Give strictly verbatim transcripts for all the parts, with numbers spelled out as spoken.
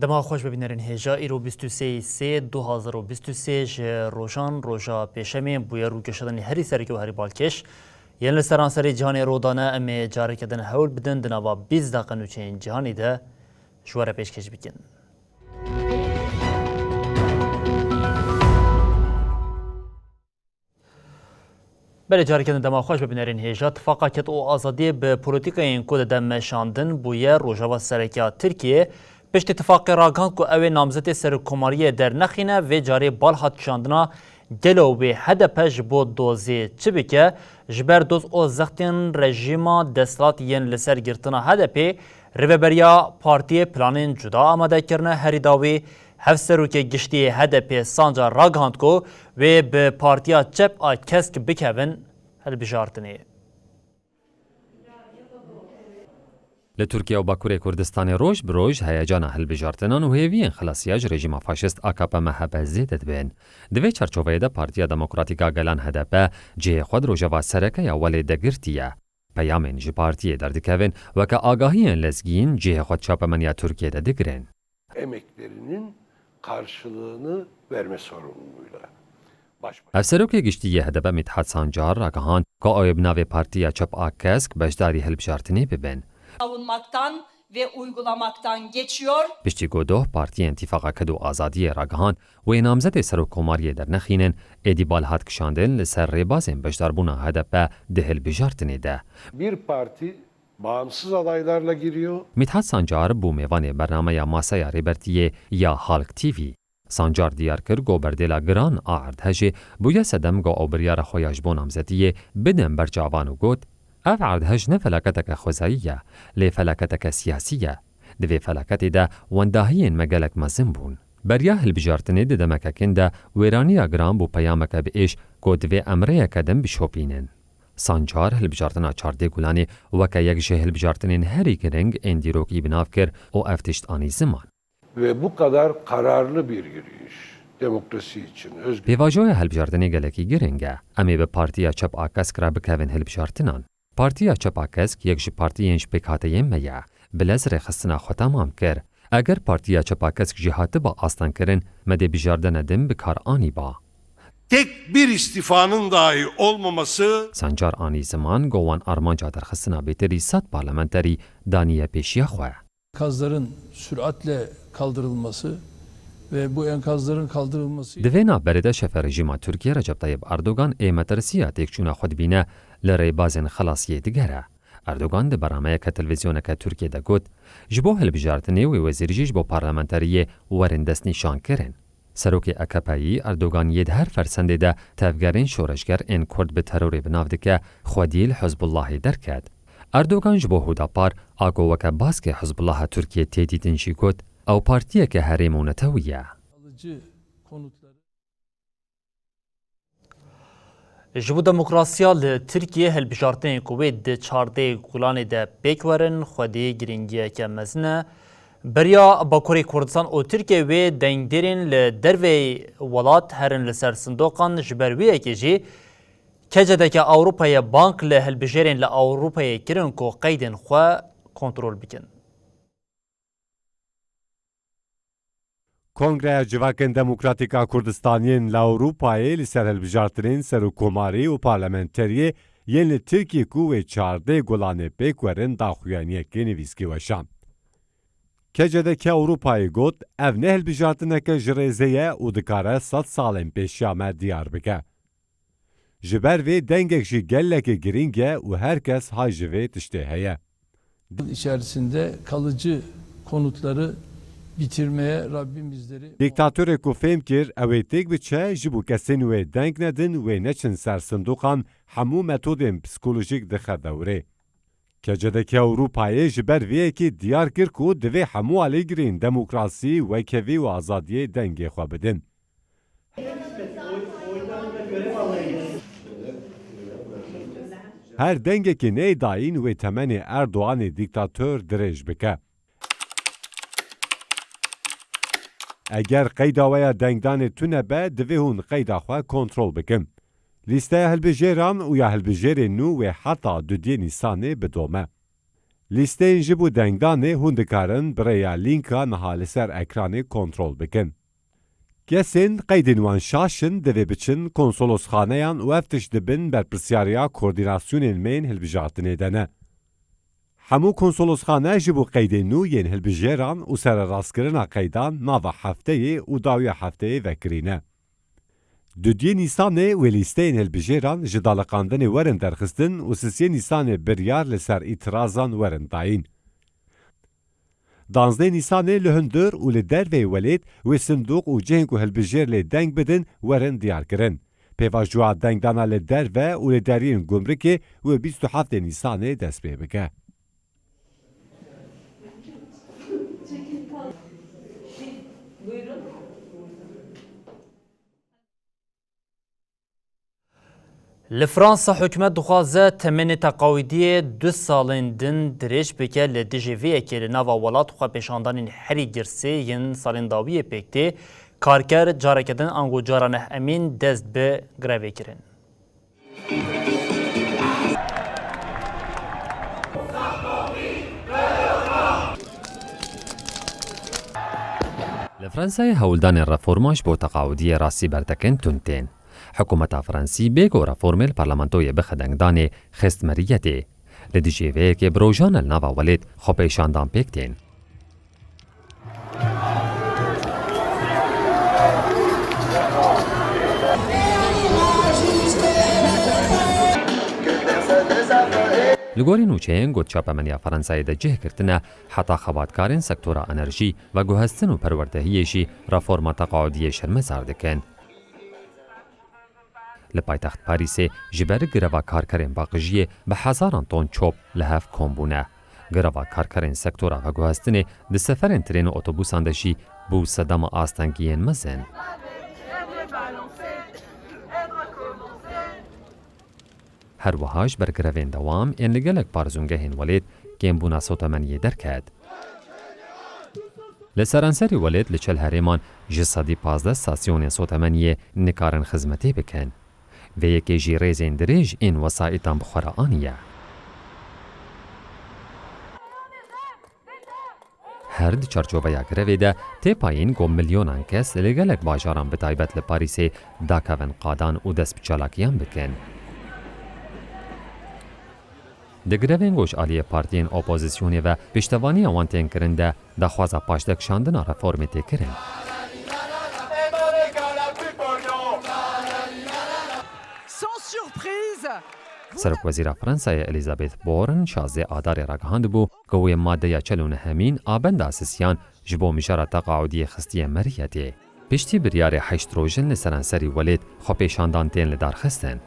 Dema xweş be bînerên hêja, îro bîst û sê sê du hazar û bîst û sê ji rojan roja pêşemê bûye rûkeşa din herî sereke û herî balkêş yên li seranserê cîhanê rû dane. Em ê careke din hewl bidin di nava bîst deqe nûçeyên cîhanê de ji we re pêşkêş bikin. Belê, careke din dema xweş be bînerên hêja. Tifaqa Ked û Azadiyê bi polîtîkayên ku dide meşandin bûye rojava sereke ya Tirkiyê. Piştî tifaqê ragihand ku ew ê namzetê serokkomariyê dernexîne, vê carê bal hat kişandina gelo wê H D P ji bo dozê çi bike. Ji ber doz û zextên rejîma desthilat yên li ser girtina H D P'ê, rêveberiya partiyê planên cuda amade kirine. Herî dawî Hevserokê Giştî yê H D P'ê Sancar ragihand ku wê bi Partiya Çep a Kesk bikevin hilbijartinê. Li Tirkiye û Bakurê Kurdistanê roj bi roj heyecana hilbijartinan û hêviyên xilasiya ji rejîma faşîst A K P M H P zêde dibin. Di vê çarçoveyê de Partiya Demokratîk a Gelan H D P cihê xwe di rojeva sereke ya welê de girtiye. Peyamên ji partiyê derdikevin weke agahiyên lezgîn cihê xwe di çapemeniya Tirkiyê de digirin. Emeklerinin karşılığını verme sorumluluğuyla baş başa. Hevserokê Giştî yê H D P Mithat Sancar ragihand ku ew ê bi navê Partiya Çep a Kesk beşdarî hilbijartinê bibin. Savunmaktan ve uygulamaktan geçiyor. Piştî ku doh partiyên Tîfaqa Ked û Azadiyê ragihand wê namzetê serokkomariyê dernexînin, êdî bal hat kişandin li ser rêbazên beşdarbûna H D P di hilbijartinê de. Bir parti bağımsız adaylarla giriyor. Mithat Sancar bû mêvanê bernameya Masaya Rêbertiyê ya Halk T V. Sancar diyar kir ku berdêla giran a erdhejê bûye sedem ku ew biryara xwe ya ji bo namzetiyê bidin ber çavan û got, Ev erdhej ne felaketeke xwezayî ye, lê felaketeke siyasî ye. Di vê felaketê de wendahiyên me gelek mezin bûn. Beriya hilbijartinê di demeke kin de wêraniya giran bû peyameke bi êş ku divê em rêyeke din bişopînin. Sancar hilbijartina çardê Gulanê weke yek ji hilbijartinên herî giring ên dîrokî bi nav kir û ev tişt anî ziman. Ve bu kadar kararlı bir yürüyüş, demokrasi için, özgür Pêvajoya hilbijartinê gelekî giring e. Em ê bi Partiya Çep a Kesk re bikevin hilbijartinan. Partiya Çep a Kesk yek ji partiyên ji pêkhateyên me ye. Bi lez rêxistina xwe temam kir. Eger Partiya Çep a Kesk jî hatiba astengkirin, me dê bijardene din bi kar anîba. Tek bir istifanın dahi olmaması Sancar anî ziman ku wan armanca derxistina bêtirî sed parlamenterî daniye pêşiya xwe. Enkazların süratle kaldırılması ve bu enkazların kaldırılması Di vê navberê de şefa rejîma Tirkiye Recep Tayyip Erdogan ê metirsiya têkçûna xwe dibîne li rêbazên xelasiyê digere. Erdogan di berameyeke televîzyoneke Tirkiye de got, Ji bo hilbijartinê wê wezîr jî ji bo parlamenteriyê werin destnîşankirin. Serokê A K P'yî Erdogan yê di her fersendê de tevgerên şoreşger ên Kurd bi terorê bi nav dike, xwedî li Hizbullahê derket. Erdogan ji bo Hudapar, a ku weke baskê Hizbullaha Tirkiyê tê dîtin jî got, Ew partiyeke herêm û netewî ye. Alıcı konutları Ji bo demokrasiya li Tirkiyê hilbijartinên ku wê di çardê Gulanê de pêk werin, xwedî girîngiyeke mezin e. Beriya Bakurê Kurdistan û Tirkiye wê dengdêrên li derveyî welat herin li ser sindoqan, ji ber wê yekê jî K C D K Ewropayê bang li hilbijêrên li Ewropayê kirin ku qeydên xwe kontrol bikin. Kongreya Civakên Demokratîk a Kurdistaniyên li Ewropayê li ser hilbijartinên serokkomarî û parlamenteriyê yên li Tirkiyê ku wê çardê Gulanê pêk werin daxuyaniyekê nivîskî weşand. K C D K Ewropayê got, Ev ne hilbijartineke ji rêzê ye û dikare sed salên pêşiya me diyar bike. Ji ber vê dengek jî gelekî girîng e û her kes hay ji vê tiştê heye. Yıl içerisinde kalıcı konutları bitirmeye Rabbim bizleri Dîktatorê ku fêm kir, ew ê têk biçe, ji bo kesên wê deng nedin, wê neçin ser sindoqan, hemû metodên psîkolojîk dixe dewrê. K C D K Ewropayê ji ber vê yekê diyar kir ku divê hemû alîgirên demokrasî, wekhevî û azadiyê dengê xwe bidin. Her dengekê neyê dayîn wê temenê Erdoganê dîktator dirêj bike. Eger qeyda we ya dengdanê tune be, divê hûn qeyda xwe kontrol bikin. Lîsteya hilbijêran û ya hilbijêrên nû wê heta dudiyê Nîsanê bidome. Lîsteyên ji bo dengdanê hûn dikarin bi rêya lînka niha li ser ekranê kontrol bikin. Kesên qeydên wan şaş in, divê biçin konsolosxaneyan û ev tişt di bin berpirsyariya koordînasyonên me yên hilbijartinê de ne. Hemû konsolosxane ji bo qeydên nû yên hilbijêran û sererastkirina qeydan nava hefteyê û dawiya hefteyê vekirî ne. Dudiyê Nîsanê wê lîsteyên hilbijêran ji daliqandinê werin derxistin û sisiyê Nîsanê biryar li ser îtirazan werin dayîn. Danzdeh Nîsanê li hundir û li derveyê welêt wê sindûq û cihên ku hilbijêr lê deng bidin werin diyarkirin. Pêvajoya dengdana li derve û li deriyên gumrikê wê bîst û heftê Nîsanê dest pê bike. Li Fransa hikûmet dixwaze temenê teqawîdiyê du salên din dirêj bike. Li dijî vê yekê li nava welat xwepêşandanên herî girsê yên salên dawiyê pêk tê. Karker careke din ango cara neh emîn dest bi grevê kirin. Li Fransayê hewldanên reforma ji bo teqawidiyê rastî bertekin tund tên. Hikûmeta Fransî bê ku reformê li parlamentoyê bixe dengdanê xist meriyetê. Li dijî vê yekê bi rojane li nava welêt xwepêşandan pêk tên. Li gorî nûçeyên ku di çapemeniya Fransayê de cih girtine, heta xebatkarên sektora enerjî, veguhestin û perwerdehiyê jî reforma teqaudiyê şermezar dikin. Li paytext Parîsê ji ber greva karkerên baqijiyê bi hezaran ton çop li hev kom bûne. Greva karkerên sektora veguhestinê di seferên trên û otobusan de jî bû sedema astengiyên mezin. Her wiha ji ber grevên dewam ên li gelek parzûngehên welêt kêmbûna sotemeniyê derket. Li seranserî welêt li çel herêman ji sedî pazdeh stasyonên sotemeniyê nikarin xizmetê bikin. Vê yekê jî rêzên dirêj ên wesayîtan bi xwe re aniye. Her di çarçoveya grevê de tê payîn ku milyonan kes li gelek bajaran bi taybet li Parîsê dakevin qadan û dest bi çalakiyan bikin. Di grevên ku ji aliyê partiyên opozîsyonê ve piştevaniya wan tên kirin de daxwaza paşdekişandina reformê tê kirin. Sans surprise, Serokwezîra Fransayê Elizabeth Borne şazdeh Adarê ragihandibû ku wê madeya çel û nehemîn a benda sisiyan ji bo mijara teqaudiyê xistiye meriyetê. Piştî biryarê heşt rojin li seranserî welêt xwepêşandan tên lidarxistin.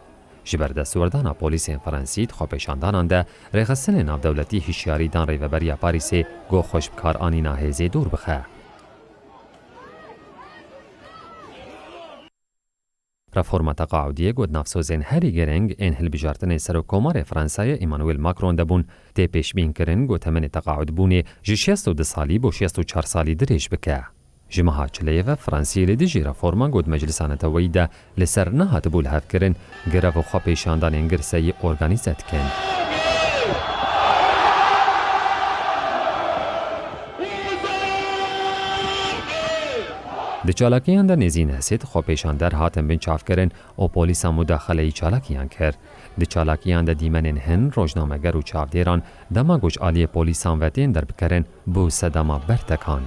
Ji ber destwerdana polîsên Fransî di xwepêşandanan de rêxistinên navdewletî hişyarî dan Rêveberiya Parîsê ku xwe ji bikaranîna hêzê dûr bixe. Reforma teqaudiyê ku di nav sozên herî girîng ên hilbijartinê Serokkomarê Fransayê Emmanuel Macron de bûn, tê pêşbînkirin ku temenê teqaudbûnê ji şêst û du salî bo şêst û çar salî dirêj bike. Ji meha çileyê ve Fransî li dijî reforma ku di Meclisa Neteweyî de li ser nehatibû lihevkirin, grev û xwepêşandanên girseyî organîze dikin. Di çalakiyan de nêzî neh sed xwepêşander hatin binçavkirin û polîsan mudaxeleyî çalakiyan kir. Di çalakiyan de dîmenên hin, rojnameger û çavdêran dema ku ji aliyê polîsan ve tên derbikirin, bû sedema bertekan.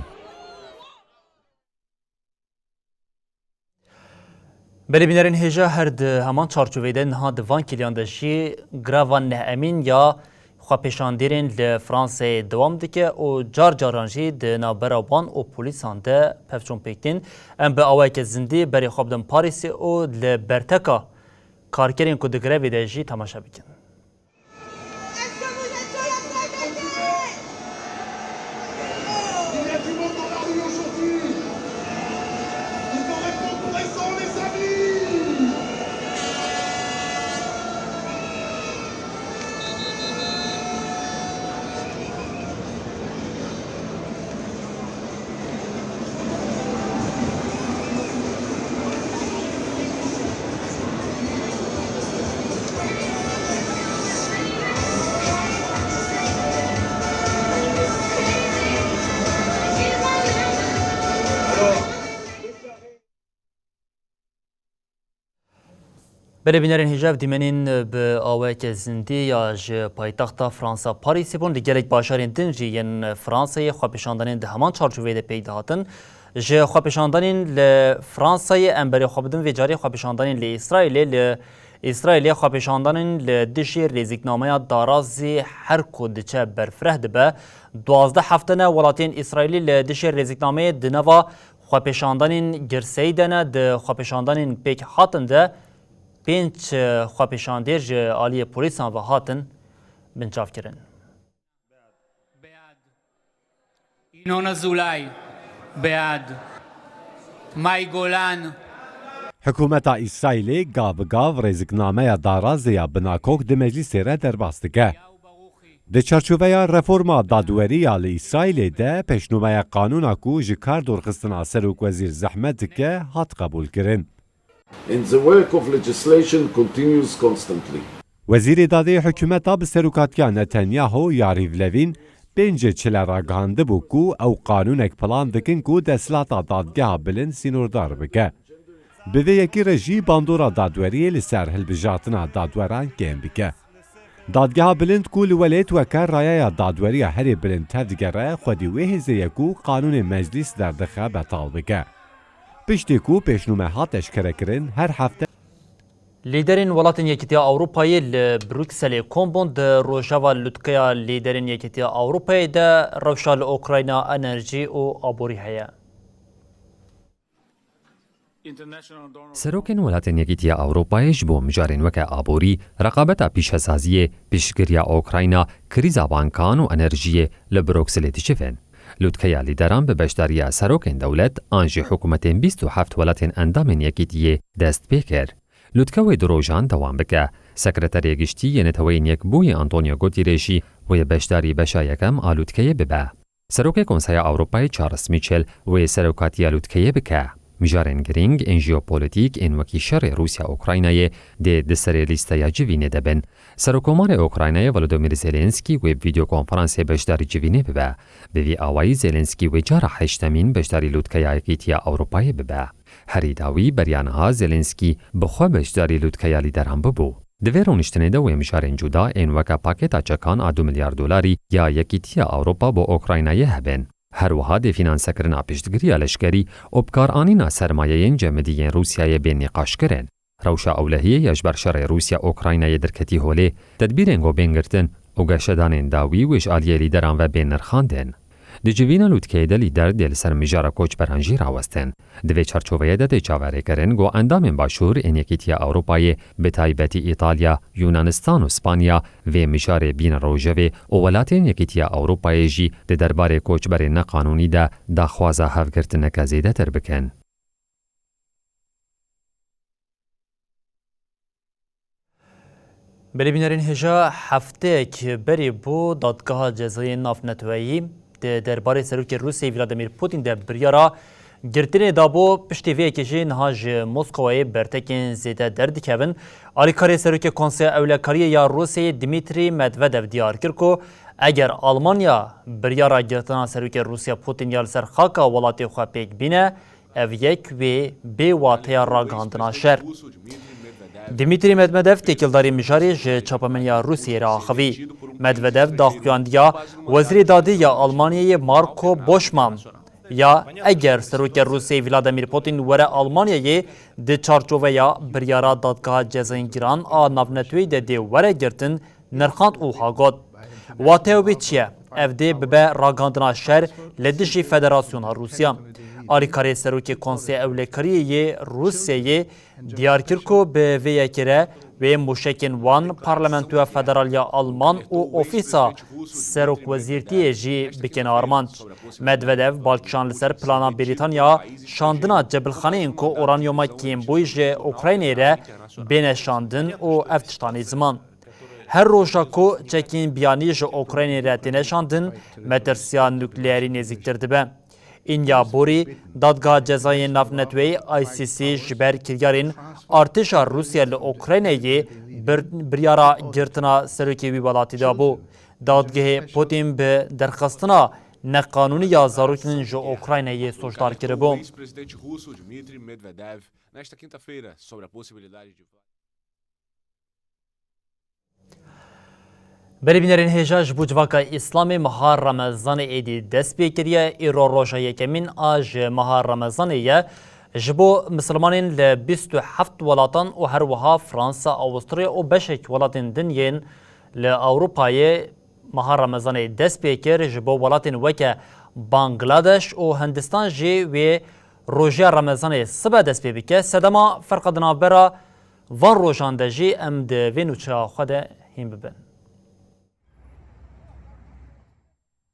Belê bînerên hêja, her di heman çarçoveyê de niha di van kiliyan de jî greva neh emîn ya xwepêşanderên li Fransayê dewam dike û car caran jî di navbera wan û polîsan de pevçûn pêk tên. Em bi awayeke zindî berê xwe bidin Parîsê û li berteka karkerên ku di grevê de jî temaşe bikin. Aujourd'hui, il faut répondre présent, les amis. Belê bînerên hêja, ev dîmenên bi awayeke zindî ya ji paytexta Fransa Parîsê bûn. Li gelek bajarên din jî yên Fransayê xwepêşandanên di heman çarçoveyê de pêk dihatin. Ji xwepêşandanên li Fransayê em berê xwe bidin, vê carê xwepêşandanên li Îsraîlê. Li Îsraîlê xwepêşandanên li dijî rêzîknameya darazê her ku diçe berfireh dibe. Duwazdeh hefte ne welatiyên Îsraîlî li dijî rêzîknameyê di nava xwepêşandanên girseyî de ne. Di xwepêşandanên pêk hatin de pênc xwepêşandêr ji aliyê polîsan ve hatin binçavkirin. בעד. ינון אזולאי, בעד. מאי גולן. Hikûmeta Îsraîlê gav bi gav rêziknameya darazê ya binakok di meclîsê re derbas dike. Di çarçoveya reforma dadwerî ya li Îsraîlê de pêşnûmeya qanûna ku ji kar dorxistina serokwezîr zehmet dike hat qebûlkirin. And the work of legislation continues constantly. Wezîrê Dadê ya hikûmeta bi serokatiya Netanyahu, Yariv Levîn, pêncê çile ragihandibû ku ew qanûnek plan dikin ku desthilata Dadgeha Bilind sînordar bike. Bi vê yekî re jî bandora dadweriyê li ser hilbijartina dadweran kêm bike. Dadgeha Bilind ku li welêt weke rayeya dadweriya herê bilind tevdigere, xwedî wê hêzê ye ku qanûnê meclîs derdixe betal bike. Piştî ku pêşnûme hat eşkerekirin, her hefte Lîderên welatên Yekîtiya Ewropayê li Brukselê kom bûn, di rojeva lûtkeya lîderên Yekîtiya Ewropayê de rewşa li Ukrayna, enerjî û aborî heye. Serokên Welatên Yekîtiya Ewropayê ji bo mijarên weke aborî, reqabeta pîşesaziyê, piştgiriya Ukrayna, krîza bankan û enerjiyê li Brukselê dicivin. Lûtkeya lîderan bi beşdariya serokên dewlet an jî hikûmetên bîst û heft welatên endamên Yekîtiyê dest pê kir. Lûtke wê du rojan dewam bike. Sekreterê Giştî yê Neteweyên Yekbûyî Antonio Guterres jî wê beşdarî beşa yekem a lûtkeyê bibe. Serokê Konseya Ewropayê Charles Michel wê serokatiya lûtkeyê bike. Mijarên girîng ên jeopolîtîk ên wekî şerê Rûsya-Ukraynayê dê di serê lîsteya civînê de bin. Serokomarê Ukraynayê Volodymyr Zelensky wê bi vîdeokonferansê beşdarî civînê bibe. Bi vî awayî Zelensky wê cara heştemîn beşdarî lûtkeya Yekîtiya Ewropayê bibe. Herî dawî beriya niha Zelensky bi xwe beşdarî lûtkeya lîderan bibû. Di vê rûniştinê de wê mijarên cuda ên weke pakêta çekan a du milyar dolarî ya Yekîtiya Ewropa bo Ukraynayê hebin. Her wiha dê fînansekirina piştgiriya leşkerî û bikaranîna sermayeyên cemidî yên Rûsyayê bên nîqaşkirin. Rewşa ewlehiyê ya ji ber şerê Rûsya-Ukraynayê derketî holê, tedbîrên ku bên girtin û geşedanên dawî wê ji aliyê lîderan ve bên nirxandin. Di civîna lûtkeyê de lîder dê li ser mijara koçberan jî rawestin. Di vê çarçoveyê de tê çaverêkirin ku endamên Başûr ên Yekîtiya Ewropayê, bi taybetî Îtalya, Yunanistan û Spanya vê mijarê bîne rojevê û welatên Yekîtiya Ewropayê jî di derbarê koçberên neqanûnî de daxwaza hevgirtineke zêdetir bikin. Belê bînerên hêja, hefteyek berê bû Dadgeha Cezayên Navneteweyî di derbarê Serokê Rûsyayê Vladimir Putin de biryara girtinê dabû. Piştî vê yekê jî niha ji Moskowayê bertekên zêde derdikevin. Alîkarê Serokê Konseya Ewlekariyê ya Rûsyayê Dmitry Medvedev diyar kir ku eger Almanya biryara girtina Serokê Rûsya Putin ya li ser xaka welatê xwe pêk bîne, ev yek wê bê wateya ragihandina şer. Dmitry Medvedev têkildarî mijarê ji çapemeniya Rûsiyê re axivî. Medvedev daxuyandiya Wezîrê Dadê ya Almanyayê Marco Buschmann ya eger Serokê Rûsiyê Vladimir Putin were Almanyayê di çarçoveya biryara Dadgeha Cezayên Giran a Navneteweyî de dê were girtin, nirxand û wiha got, wateya wê çi ye? Ev dê bibe ragihandina şer li dijî Federasyona Rûsya. Alîkarê Serokê Konseya Ewlekariyê yê Rûsyayê diyar kir ku bi vê yekê re Wê mûşekên wan Parlamentoya Federal ya Alman û Ofîsa Serokwezîrtiyê jî bikin armanc. Medvedev balkişan li ser plana Brîtanya şandina cebilxaneyên ku uranyuma kêmbûyî ji Ukraynê re bêne şandin û ev tiştanî ziman. Her roja ku çekên biyanî ji Ukraynê re têne şandin, metirsiya nukleerî nêzîktir dibe. Inya Borî, Dadgeha Cezayên Navneteweyî, I C C, ji ber kiryarên artêşa Rûsya li Ukraynayê bir-, biryara girtina serokê wî welatî dabû. Dadgehê Putin bi derxistina neqanûnî ya zarokên ji Ukraynayê soçdar kiribû. Nesta quinta-feira, sobre a possibilidade de Belê bînerên hêja, ji bo civaka Îslamê meha Remezanê êdî dest pê kiriye. Îro roja yekemîn a ji meha Remezanê ye. Ji bo misilmanên li bîst û heft welatan û her wiha Fransa, Awusturya û beşek welatên din yên li Ewropayê meha Remezanê dest pê kir. Ji bo welatên weke Bangladeş û Hindistan jî wê roja Remezanê sibe dest pê bike. Sedema ferqa di navbera van rojan de jî em di vê nûçeya xwe de hîn bibin.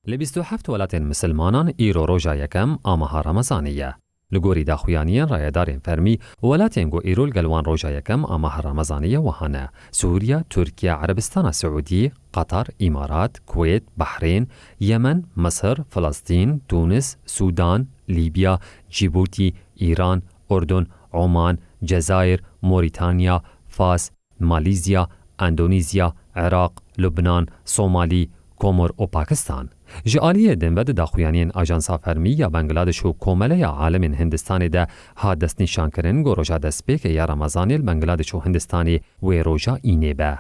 Li bîst û heft welatên misilmanan îro roja yekem a meha Remezanê ye. Li gorî daxuyaniyên rayedarên fermî, welatên ku îro li gel wan roja yekem a meha Remezanê ye wiha ne: Sûriye, Tirkiye, Erebistana Siûdî, Qatar, Îmarat, Kuwêt, Behrên, Yemen, Misir, Filistîn, Tûnis, Sûdan, Lîbya, Cîbûtî, Îran, Urdun, Oman, Cezayir, Morîtanya, Fas, Malîzya, Endonîzya, Iraq, Lubnan, Somalî, Komor û Pakistan. Ji aliyê din ve di daxuyaniyên Ajansa Fermî ya Bangladeş û Komeleya Alimên Hindistanê de hat destnîşankirin ku roja destpêkê ya Remezanê li Bangladeş û Hindistanê wê roja înê be.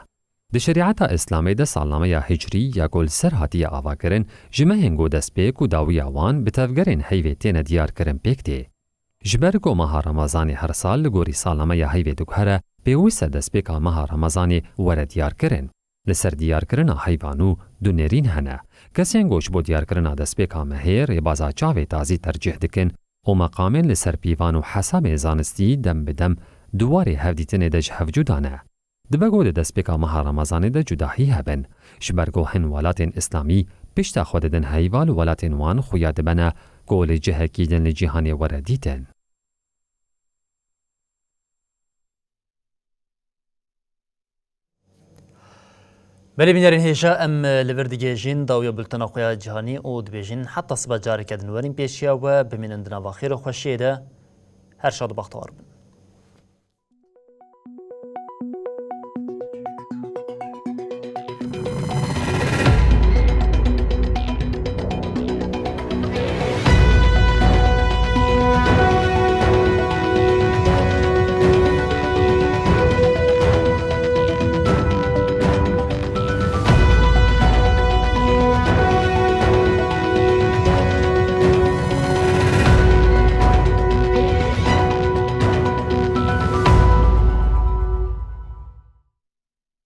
Di şerîeta Îslamê de salnameya Hicriya ku li ser hatiye avakirin, ji mehên ku destpêk û dawiya wan bi tevgerên heyvê têne diyarkirin pêk tê. Ji ber ku meha Remezanê her sal li gorî salnameya heyvê diguhere, pêwîst e destpêka meha Remezanê were diyarkirin. Li ser diyarkirina heyva nû du nêrîn hene. Kesên ku ji bo diyarkirina destpêka mehê rêbaza çavê tazî tercîh dikin û meqamên li ser pîvan û hesabên zanistî dem bi dem di warê hevdîtinê de ji hev cuda ne. Dibe ku di destpêka meha Remezanê de cudahî hebin, ji ber ku hin welatên Îslamî pişta xwe didin heyva, li welatên wan xuya dibene ku li cihekî din li cîhanê were dîtin. Belê bînerên hêja, em li vir digihêjin dawiya bultena xwe ya cîhanî û dibêjin heta sibe careke din werin pêşiya we, bimînin di nava xêr û xweşiyê de. Her şad û bextewar bin.